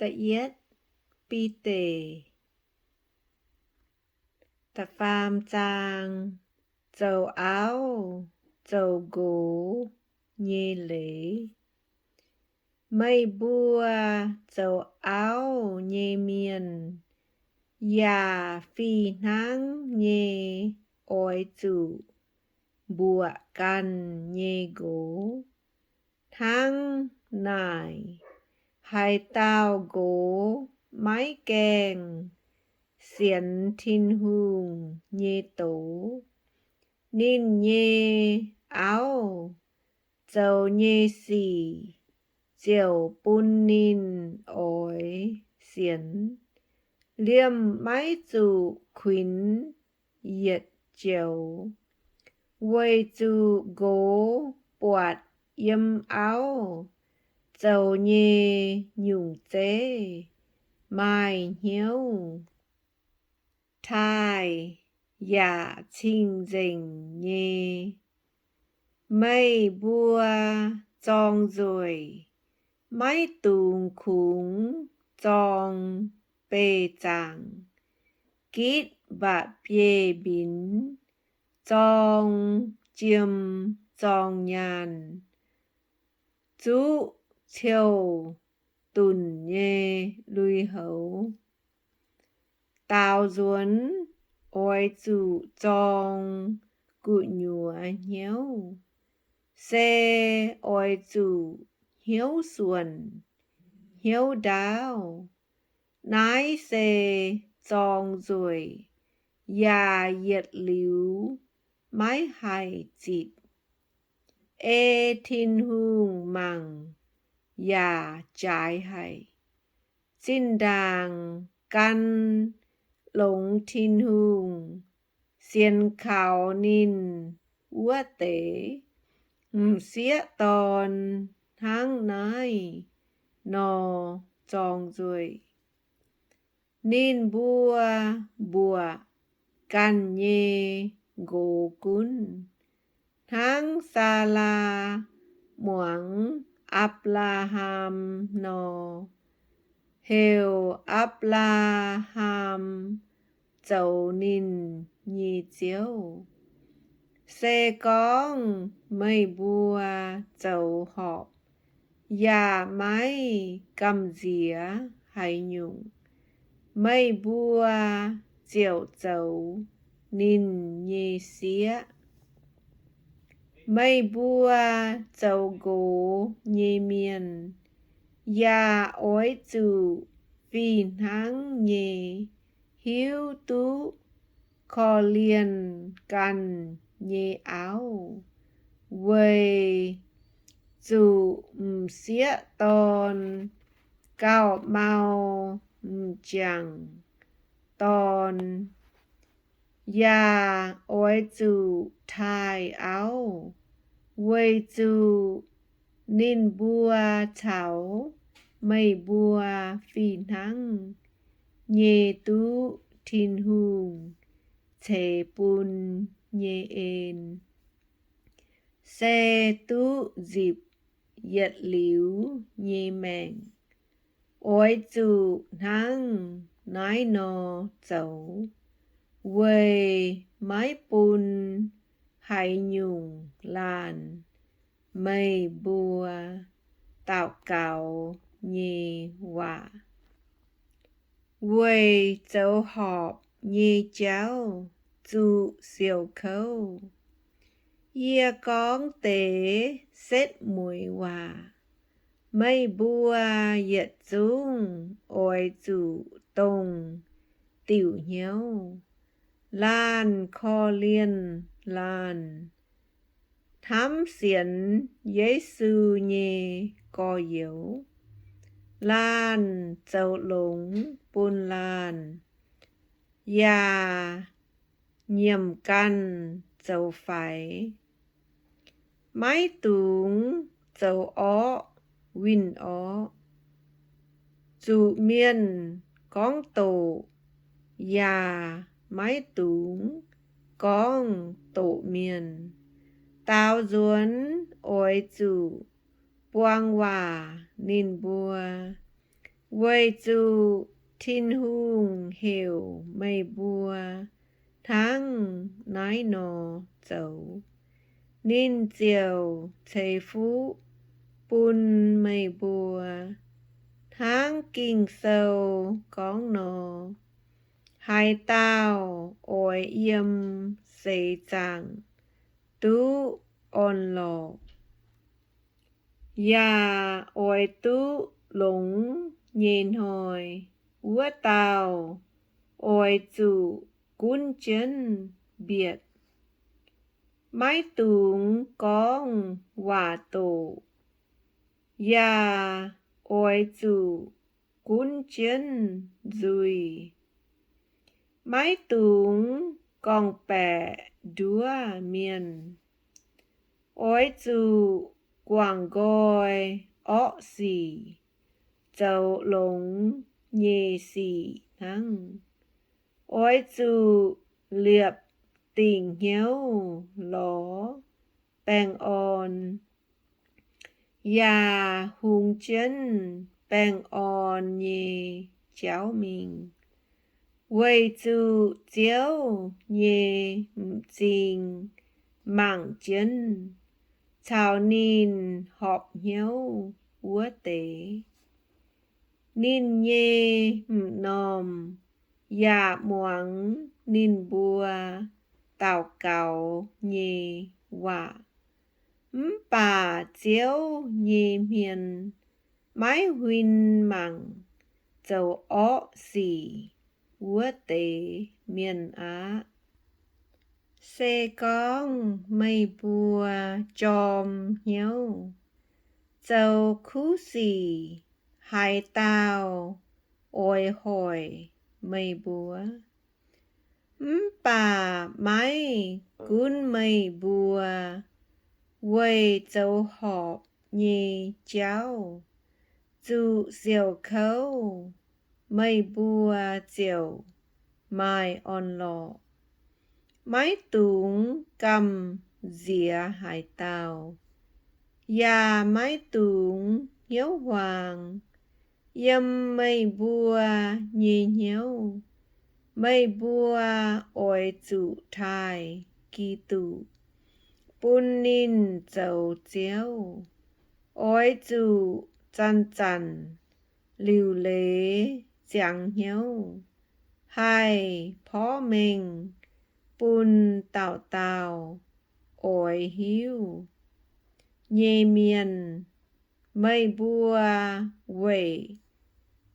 Da'yietv Bide, da'faam zaang. Zoux auv zoux nqox nyei leiz. Meih mbuo zoux auv nyei mienh yaac fih hnangv nyei oix zuqc mbuoqc ganh nyei nqox. Hnangv naaic, haaix dauh nqox maiv gaengh sienx Tin-Hungh nyei doz, ninh nyei auv zoux nyei sic ziouc bun ninh oix sienx liemh maiv zuqc kuinx yietc joux, weic zuqc nqox buatc yiem auv zoux nyei nyungc zeiv maaih hnyouv taaih yaac cing-nzengc nyei. Meih mbuo zorng nzueic, maiv dungx kungx zorng beih zaangc, gitv mba'bieiv-mbinx, zorng jiem zorng nyaanh, zuqv ciouv-dunc nyei lui-houx. Daaux nzuonx oix zuqc zorng gu'nyuoz hnyouv, se oix zuqc hnyouv suonc hnyouv ndaauv. Naaiv se zorng nzueic yaac yietc liuz maiv haih zitc. Ei Tin-Hungh mangc yaac jaaix haic. Zinh ndaangc gan longx Tin-Hungh, sienx kaux ninh wuov deix m'sieqv dorn hnangv naaiv nor zorng nzueic. Ninh mbuo mbuoqc ganh nyei nqox gunv, hnangv Saalaa muangx Apc^laa^ham nor, heuc Apc^laa^ham zoux ninh nyei ziouv. Se gorngv meih mbuo zoux horpc yaac maiv gamh nziex haaix nyungc, meih mbuo ziouc zoux ninh nyei sieqv. Meih mbuo zoux nqox nyei mienh yaac oix zuqc fih hnangv nyei hiuv duqv korv-lienh ganh nyei auv, weic zuqc m'sieqv dorn gauh mau m'jangc dorn. Yaac oix zuqc taaih auv, weic zuqc ninh mbuo caux meih mbuo fih hnangv nyei duqv Tin-Hungh ceix bun nyei en, se duqv nzipc yietc liuz nyei maengc. Oix zuqc hnangv naaiv nor zoux, weic maiv bun haaix nyungc laanh meih mbuo daux gaux nyei waac. Weic zoux horpc nyei jauv zuqc siouc kouv. Yie gorngv deix setv mueiz waac. Meih mbuo yietc zungv oix zuqc dongh diuc hnyouv. Laanh korv-lienh laanh, hnamv sienx Yesu nyei gorx-youz. Laanh zoux longx bun laanh, yaac nyiemc ganh zoux faix. Maiv dungx zoux orqv winh orqv. Zuqc mienh gorngv doqc, yaac maiv dungx gorngv doqc mienh. Daaux nzuonx oix zuqc buang waac ninh mbuo, Weic zuqc Tin-Hungh heuc meih mbuo hnangv naaiv nor zoux, ninh ziouc ceix fuqv bun meih mbuo. Hnangv Ging-Sou gorngv nor, Haaix dauh oix yiem seix zaangc duqv orn-lorqc, yaac oix duqv longx nyei hnoi, wuov dauh oix zuqc gunv jienv mbietc, maiv dungx gorngv waac doqc, yaac oix zuqc gunv jienv nzuih. Maiv dungx gorngv-baeqc nduov mienh. Oix zuqc guangc nqoi orqv sic, zoux longx nyei sic hnangv. Oix zuqc liepc dingc hnyouv lorz baengh orn, yaac hungx jienv baengh orn nyei jauv mingh, weic zuqc Ziouv nyei m'zing mangc jienv caux ninh horpc hnyouv wuov deix. Ninh nyei m'normh yaac muangx ninh mbuo daux gaux nyei waac. Mv baac Ziouv nyei hmien maiv huin mangc zoux orqv sic wuov deix mienh aqv. Se gorngv meih mbuo jorm hnyouv zoux kuv sic, haaix dauh oix hoic meih mbuo? Mv baac maiv gunv meih mbuo weic zoux horpc nyei jauv zuqc siouc kouv, meih mbuo ziouc maaih orn-lorqc. Maiv dungx gamh nziex haaix dauh, yaac maiv dungx hnyouv huaang yiem meih mbuo nyei hnyouv. Meih mbuo oix zuqc taaih Giduc, bun ninh zoux Ziouv. Oix zuqc zanc-zanc liuc leiz ziangx hnyouv, haih porv mengh bun dauh dauh oix hiuv nyei mienh. Meih mbuo weic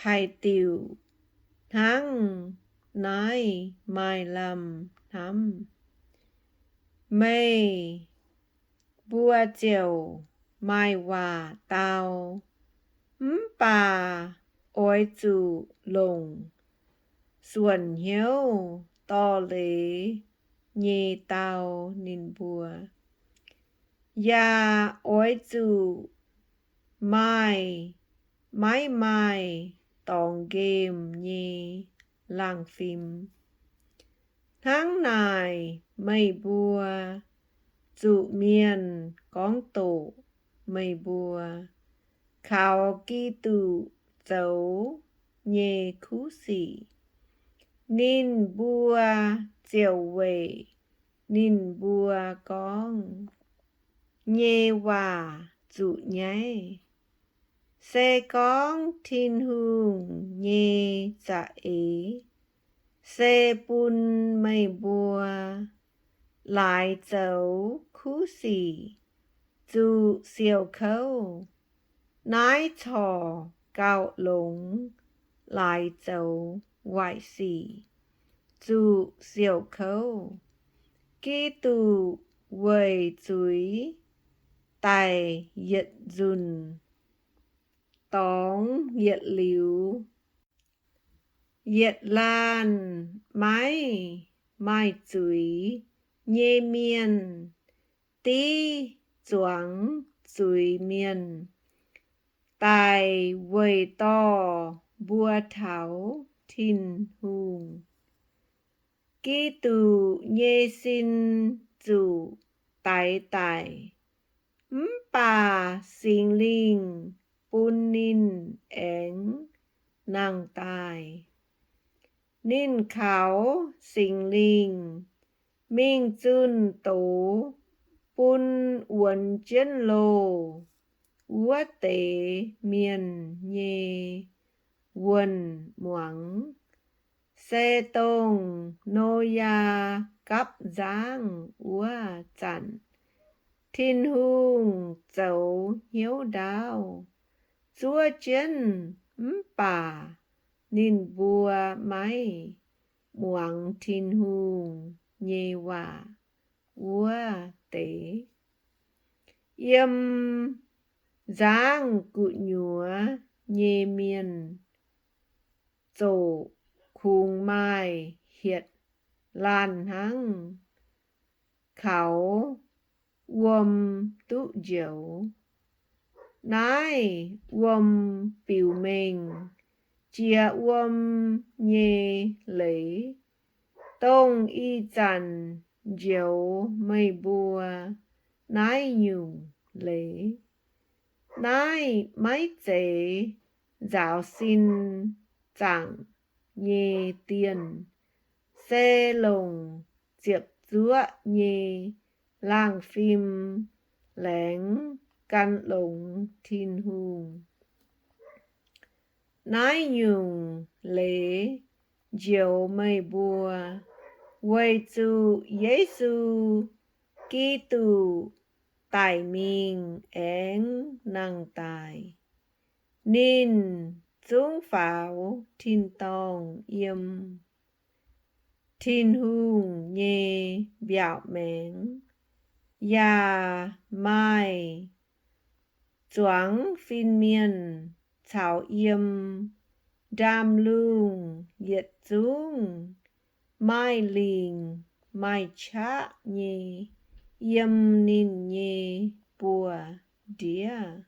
haaix diuc hnangv naaiv maaih lamh hnamv? Meih mbuo ziouc maaih waac dau, mv baac oix zuqc longc suonc hnyouv dorh leiz nyei dau ninh mbuo. Yaac oix zuqc maaih, maiv maaih dorngx nqemh nyei laangh fim. Hnangv naaic meih mbuo zuqc mienh gorngv doqc meih mbuo kaux Giduc zoux nyei kuv sic, ninh mbuo ziouc weic ninh mbuo gorngv nyei waac zuqc nyaiv. Se gorngv Tin-Hungh nyei za'eix se bun meih mbuo laaix zoux kuv sic zuqc siouc kouv, naaiv corc gauh longx laaix zoux waaic sic zuqc siouc kouv. Giduc weic zuiz daic yietc nzunc dorngx yietc liuz. Yietc laanh maiv maaih zuiz nyei mienh, div zuangx zuiz-mienh, daic weic dorh mbuo taux Tin-Hungh. Giduc nyei sin zuqc daix daic, mv baac Singx Lingh bun ninh aengx nangh daaih. Ninh kaux Singx Lingh mingh zunh doz bun wuonx jienv loh wuov deix mienh nyei wuonh muangx, se dongh Noyaa gapv nzangv wuov zanc. Tin-Hungh zoux hnyouv ndaauv zuov jienv, mv baac ninh mbuo maiv muangx Tin-Hungh nyei waac wuov deix. Yiem nzangv gu'nyuoz nyei mienh zoqc kungx maaih hietc laanh hnangv kaux wuom duqv njoux. Naaiv wuom biux mengh jiex wuom nyei leiz, dongh ih zanc njoux meih mbuo naaiv nyungc leiz. Naaiv maiv zeiz nzaaux sin zaangc nyei dienh, se longc ziepc zuoqv nyei laangh fim laengz gan longx Tin-Hungh. Naaiv nyungc leiz njoux meih mbuo weic zuqc Yesu Giduc daic mingh aengx nangh daaih. Ninh zungv faaux tin-dorngh yiem Tin-Hungh nyei mbiaauc maengx, yaac maaih zuangx fin-mienh caux yiem ndaamv-lungh yietc zungv maaih lingc maaih qaqv nyei yiem ninh nyei buoz-ndiev.